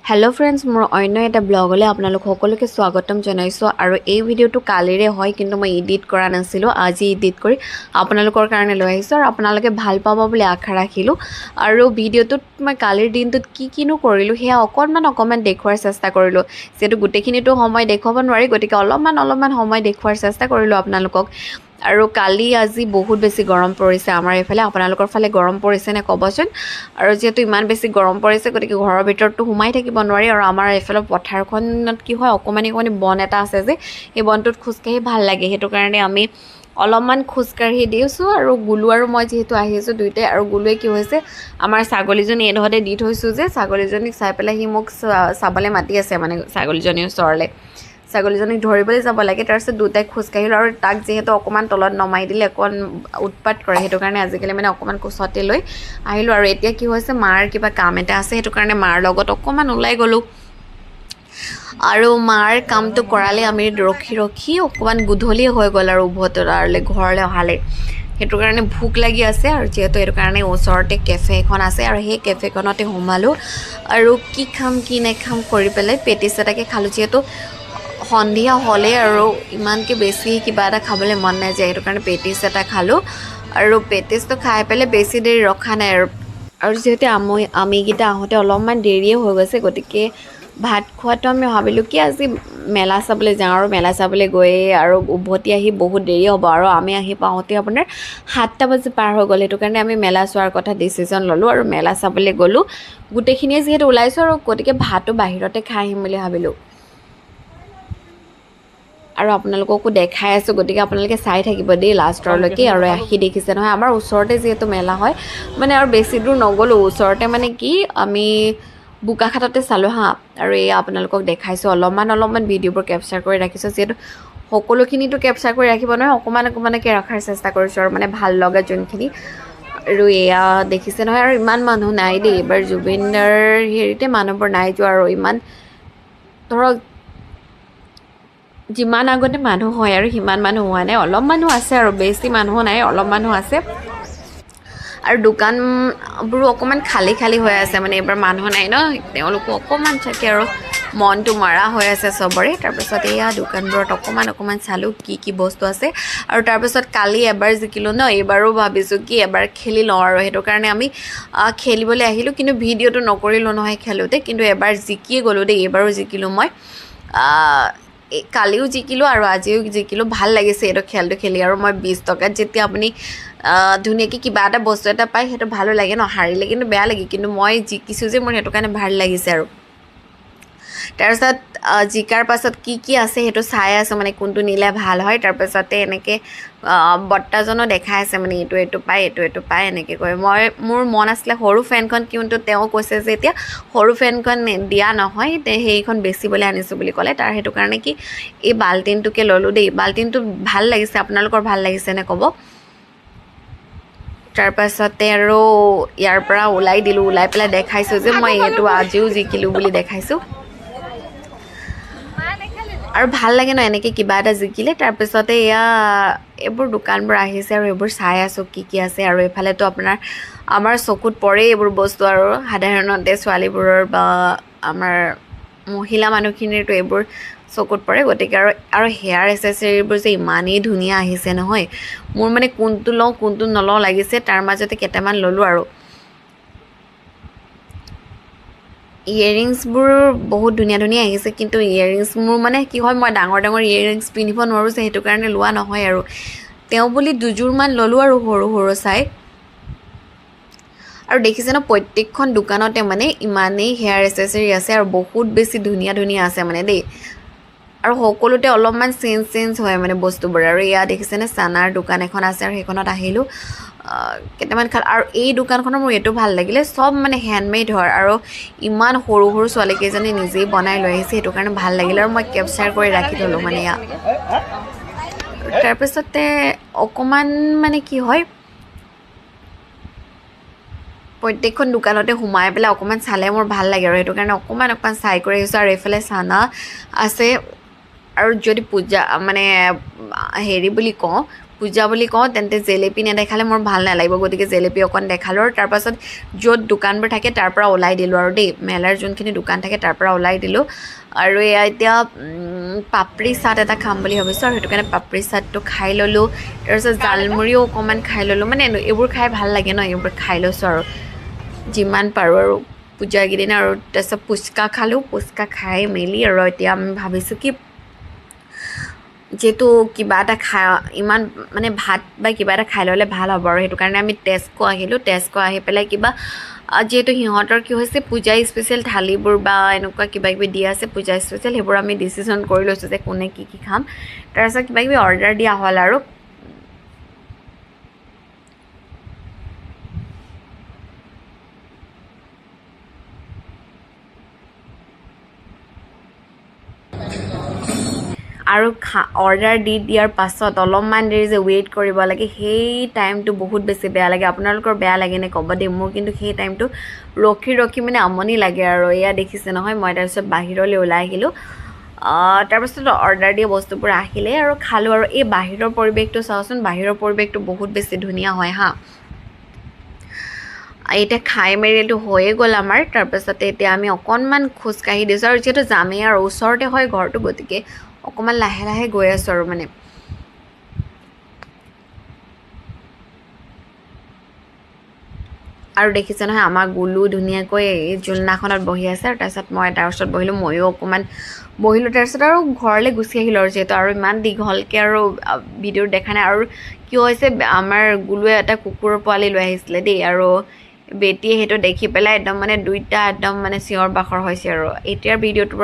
Hello' friends, মোৰ অন্য এটা ব্লগলৈ আপোনালোক সকলোকে স্বাগতম জনাইছোঁ। আৰু এই ভিডিঅ'টো কালিৰে হয়, কিন্তু মই এডিট কৰা নাছিলোঁ। আজি এডিট কৰি আপোনালোকৰ কাৰণে লৈ আহিছোঁ আৰু আপোনালোকে ভাল পাব বুলি আশা ৰাখিলোঁ। আৰু ভিডিঅ'টোত মই কালিৰ দিনটোত কি কিনো কৰিলোঁ সেয়া অকণমান অকণমান দেখুওৱাৰ চেষ্টা কৰিলোঁ। যিহেতু গোটেইখিনিতো সময় দেখুৱাব নোৱাৰি, গতিকে অলপমান অলপমান সময় দেখুওৱাৰ চেষ্টা কৰিলোঁ আপোনালোকক। আৰু কালি আজি বহুত বেছি গৰম পৰিছে আমাৰ এইফালে। আপোনালোকৰ ফালে গৰম পৰিছে নে ক'বচোন। আৰু যিহেতু ইমান বেছি গৰম পৰিছে, গতিকে ঘৰৰ ভিতৰততো সোমাই থাকিব নোৱাৰি। আৰু আমাৰ এইফালে পথাৰখনত কি হয়, অকণমানি অকণমানি বন এটা আছে যে, সেই বনটোত খোজকাঢ়ি ভাল লাগে। সেইটো কাৰণে আমি অলপমান খোজকাঢ়ি দিছোঁ। আৰু গুলু আৰু মই যিহেতু আহিছোঁ দুয়োটাই, আৰু গুলুৱে কি হৈছে, আমাৰ ছাগলীজনী এইডোখৰতে দি থৈছোঁ যে, ছাগলীজনীক চাই পেলাই সি মোক চাবলৈ মাতি আছে, মানে ছাগলীজনীৰ ওচৰলৈ ছাগলীজনীক ধৰিবলৈ যাব লাগে। তাৰপিছত দুটাই খোজকাঢ়িলোঁ। আৰু তাক যিহেতু অকণমান তলত নমাই দিলে অকণ উৎপাত কৰে, সেইটো কাৰণে আজিকালি মানে অকণমান কোচতে লৈ আহিলোঁ। আৰু এতিয়া কি হৈছে, মাৰ কিবা কাম এটা আছে, সেইটো কাৰণে মাৰ লগত অকণমান ওলাই গ'লোঁ। আৰু মাৰ কামটো কৰালে আমি ৰখি ৰখি অকণমান গধূলি হৈ গ'ল আৰু উভতৰালৈ ঘৰলৈ অহালৈ। সেইটো কাৰণে ভোক লাগি আছে। আৰু যিহেতু সেইটো কাৰণে ওচৰতে কেফে এখন আছে আৰু সেই কেফেখনতে সোমালোঁ। আৰু কি খাম কি নাখাম কৰি পেলাই পেটিছ এটাকে খালোঁ। যিহেতু সন্ধিয়া হ'লে আৰু ইমানকৈ বেছি কিবা এটা খাবলৈ মন নাযায়, সেইটো কাৰণে পেটিছ এটা খালোঁ। আৰু পেটিছটো খাই পেলাই বেছি দেৰি ৰখা নাই। আৰু আৰু যিহেতু আমিকেইটা আহোঁতে অলপমান দেৰিয়ে হৈ গৈছে, গতিকে ভাত খোৱাটো আমি ভাবিলোঁ কি আজি মেলা চাবলৈ যাওঁ। আৰু মেলা চাবলৈ গৈয়ে আৰু উভতি আহি বহুত দেৰি হ'ব। আৰু আমি আহি পাওঁতে আপোনাৰ 7টা বাজি পাৰ হৈ গ'ল। সেইটো কাৰণে আমি মেলা চোৱাৰ কথা ডিচিশ্যন ল'লোঁ আৰু মেলা চাবলৈ গ'লোঁ। গোটেইখিনিয়ে যিহেতু ওলাইছোঁ আৰু গতিকে ভাতো বাহিৰতে খাই আহিম বুলি ভাবিলোঁ। আৰু আপোনালোককো দেখাই আছোঁ, গতিকে আপোনালোকে চাই থাকিব দেই লাষ্টৰলৈকে। আৰু আহি দেখিছে নহয়, আমাৰ ওচৰতে যিহেতু মেলা হয়, মানে আৰু বেছি দূৰ নগ'লোঁ, ওচৰতে মানে কি আমি বোকাখাটতে চালোঁ হা। আৰু এয়া আপোনালোকক দেখাইছোঁ, অলপমান অলপমান ভিডিঅ'বোৰ কেপচাৰ কৰি ৰাখিছোঁ। যিহেতু সকলোখিনিতো কেপচাৰ কৰি ৰাখিব নহয়, অকণমান অকণমানকৈ ৰখাৰ চেষ্টা কৰিছোঁ আৰু মানে ভাল লগা যোনখিনি। আৰু এয়া দেখিছে নহয়, আৰু ইমান মানুহ নাই দেই এইবাৰ জুবিনদাৰ হেৰিতে মানুহবোৰ নাই যোৱা। আৰু ইমান ধৰক যিমান আগতে মানুহ হয় আৰু সিমান মানুহ হোৱা নাই, অলপ মানুহ আছে আৰু বেছি মানুহ নাই, অলপ মানুহ আছে। আৰু দোকানবোৰো অকণমান খালী খালী হৈ আছে, মানে এইবাৰ মানুহ নাই ন, তেওঁলোকো অকণমান চাগে আৰু মনটো মৰা হৈ আছে চবৰে। তাৰপিছত এয়া দোকানবোৰত অকণমান অকণমান চালোঁ কি কি বস্তু আছে। আৰু তাৰপিছত কালি এবাৰ জিকিলোঁ ন, এইবাৰো ভাবিছোঁ কি এবাৰ খেলি লওঁ। আৰু সেইটো কাৰণে আমি খেলিবলৈ আহিলোঁ, কিন্তু ভিডিঅ'টো নকৰিলোঁ নহয় খেলোঁতে। কিন্তু এবাৰ জিকিয়ে গ'লোঁ দেই, এইবাৰো জিকিলোঁ মই। কালিও জিকিলোঁ আৰু আজিও জিকিলোঁ। ভাল লাগিছে এইটো খেলটো খেলি। আৰু মই 20 টকাত যেতিয়া আপুনি ধুনীয়াকৈ কিবা এটা বস্তু এটা পায়, সেইটো ভালো লাগে ন। হাৰিলে কিন্তু বেয়া লাগে, কিন্তু মই জিকিছোঁ যে, মোৰ সেইটো কাৰণে ভাল লাগিছে। আৰু তাৰপিছত জিকাৰ পাছত কি কি আছে সেইটো চাই আছোঁ, মানে কোনটো নিলে ভাল হয়। তাৰপিছতে এনেকৈ বৰ্তাজনো দেখাই আছে, মানে এইটো এইটো পায়, এইটো এইটো পায়, এনেকৈ কৈ। মই মোৰ মন আছিলে সৰু ফেনখন, কিন্তু তেওঁ কৈছে যে এতিয়া সৰু ফেনখন দিয়া নহয়, সেইখন বেচিবলৈ আনিছোঁ বুলি ক'লে। তাৰ সেইটো কাৰণে কি এই বাল্টিনটোকে ল'লোঁ দেই। বাল্টিনটো ভাল লাগিছে, আপোনালোকৰ ভাল লাগিছেনে ক'ব। তাৰপাছতে আৰু ইয়াৰ পৰা ওলাই দিলোঁ, ওলাই পেলাই দেখাইছোঁ যে মই এইটো আজিও জিকিলোঁ বুলি দেখাইছোঁ। আৰু ভাল লাগে ন এনেকৈ কিবা এটা জিকিলে। তাৰপিছতে এয়া এইবোৰ দোকানবোৰ আহিছে আৰু এইবোৰ চাই আছোঁ কি কি আছে। আৰু এইফালেতো আপোনাৰ আমাৰ চকুত পৰেই এইবোৰ বস্তু। আৰু সাধাৰণতে ছোৱালীবোৰৰ বা আমাৰ মহিলা মানুহখিনিৰতো এইবোৰ চকুত পৰে, গতিকে আৰু আৰু হেয়াৰ এচেচেৰিবোৰ যে ইমানেই ধুনীয়া আহিছে নহয়, মোৰ মানে কোনটো লওঁ কোনটো নলওঁ লাগিছে। তাৰ মাজতে কেইটামান ল'লোঁ। আৰু ইয়েৰিংছবোৰ বহুত ধুনীয়া ধুনীয়া আহিছে, কিন্তু ইয়েৰিংছ মোৰ মানে কি হয়, মই ডাঙৰ ডাঙৰ ইয়েৰিংছ পিন্ধিব নোৱাৰোঁ যে, সেইটো কাৰণে লোৱা নহয়। আৰু তেওঁ বুলি দুযোৰমান ল'লোঁ আৰু সৰু সৰু চাই। আৰু দেখিছে ন, প্ৰত্যেকখন দোকানতে মানে ইমানেই হেয়াৰ এচেচেৰি আছে আৰু বহুত বেছি ধুনীয়া ধুনীয়া আছে মানে দেই। আৰু সকলোতে অলপমান চেঞ্জ চেঞ্জ হয় মানে বস্তুবোৰ। আৰু এয়া দেখিছেনে, চানাৰ দোকান এখন আছে আৰু সেইখনত আহিলোঁ কেইটামান খাল। আৰু এই দোকানখনৰ মোৰ এইটো ভাল লাগিলে, চব মানে হেণ্ডমেড হয় আৰু ইমান সৰু সৰু ছোৱালীকেইজনী নিজেই বনাই লৈ আহিছে, সেইটো কাৰণে ভাল লাগিলে। আৰু মই কেপচাৰ কৰি ৰাখি থ'লোঁ মানে এয়া। তাৰপিছতে অকণমান মানে কি হয়, প্ৰত্যেকখন দোকানতে সোমাই পেলাই অকণমান চালে মোৰ ভাল লাগে আৰু সেইটো কাৰণে অকণমান অকণমান চাই কৰি আহিছোঁ। আৰু এইফালে চানা আছে। আৰু যদি পূজা মানে হেৰি বুলি কওঁ, পূজা বুলি কওঁ তেন্তে জেলেপি নেদেখালে মোৰ ভাল নালাগিব, গতিকে জেলেপি অকণ দেখালোঁ। আৰু তাৰপাছত য'ত দোকানবোৰ থাকে তাৰ পৰা ওলাই দিলোঁ আৰু দেই, মেলাৰ যোনখিনি দোকান থাকে তাৰ পৰা ওলাই দিলোঁ। আৰু এয়া এতিয়া পাপৰি চাট এটা খাম বুলি ভাবিছোঁ আৰু সেইটো কাৰণে পাপৰি চাটটো খাই ল'লোঁ। তাৰপিছত জালমুড়িও অকণমান খাই ল'লোঁ, মানে এইবোৰ খাই ভাল লাগে ন, এইবোৰ খাই লৈছোঁ আৰু যিমান পাৰোঁ আৰু পূজাকেইদিন। আৰু তাৰপিছত পুচকা খালোঁ, পুচকা খাই মেলি আৰু এতিয়া আমি ভাবিছোঁ কি যিহেতু কিবা এটা খাই ইমান মানে ভাত বা কিবা এটা খাই ল'লে ভাল হ'ব আৰু সেইটো কাৰণে আমি টেস্কো আহিলোঁ। টেস্কো আহি পেলাই কিবা যিহেতু সিহঁতৰ কি হৈছে পূজা স্পেচিয়েল থালিবোৰ বা এনেকুৱা কিবা কিবি দিয়া আছে পূজা স্পেচিয়েল, সেইবোৰ আমি ডিচিশ্যন কৰি লৈছোঁ যে কোনে কি কি খাম। তাৰপিছত কিবা কিবি অৰ্ডাৰ দিয়া হ'ল আৰু। আৰু অৰ্ডাৰ দি দিয়াৰ পাছত অলপমান দেৰি যে ৱেইট কৰিব লাগে, সেই টাইমটো বহুত বেছি বেয়া লাগে। আপোনালোকৰ বেয়া লাগেনে ক'ব দেই, মোৰ কিন্তু সেই টাইমটো ৰখি ৰখি মানে আমনি লাগে আৰু। এয়া দেখিছে নহয়, মই তাৰপিছত বাহিৰলৈ ওলাই আহিলোঁ। তাৰপাছত অৰ্ডাৰ দিয়া বস্তুবোৰ আহিলে আৰু খালোঁ। আৰু এই বাহিৰৰ পৰিৱেশটো চাওঁচোন, বাহিৰৰ পৰিৱেশটো বহুত বেছি ধুনীয়া হয় হা। এতিয়া খাই মেলিটো হৈয়ে গ'ল আমাৰ। তাৰপাছতে এতিয়া আমি অকণমান খোজকাঢ়ি দিছোঁ আৰু যিহেতু যামেই আৰু ওচৰতে হয় ঘৰটো, গতিকে অকণমান লাহে লাহে গৈ আছোঁ আৰু মানে। আৰু দেখিছে নহয় আমাৰ গুলু ধুনীয়াকৈ এই জোলনাখনত বহি আছে আৰু তাৰপিছত মই তাৰ ওচৰত বহিলোঁ, ময়ো অকণমান বহিলোঁ। তাৰপিছত আৰু ঘৰলৈ গুচি আহিলোঁ আৰু যিহেতু আৰু ইমান দীঘলকৈ আৰু ভিডিঅ' দেখা নাই। আৰু কি হৈছে, আমাৰ গুলুৱে এটা কুকুৰৰ পোৱালি লৈ আহিছিলে দেই, আৰু বেটীয়ে সেইটো দেখি পেলাই একদম মানে দুইটা একদম মানে চিঞৰ বাখৰ হৈছে আৰু। এতিয়াৰ ভিডিঅ'টো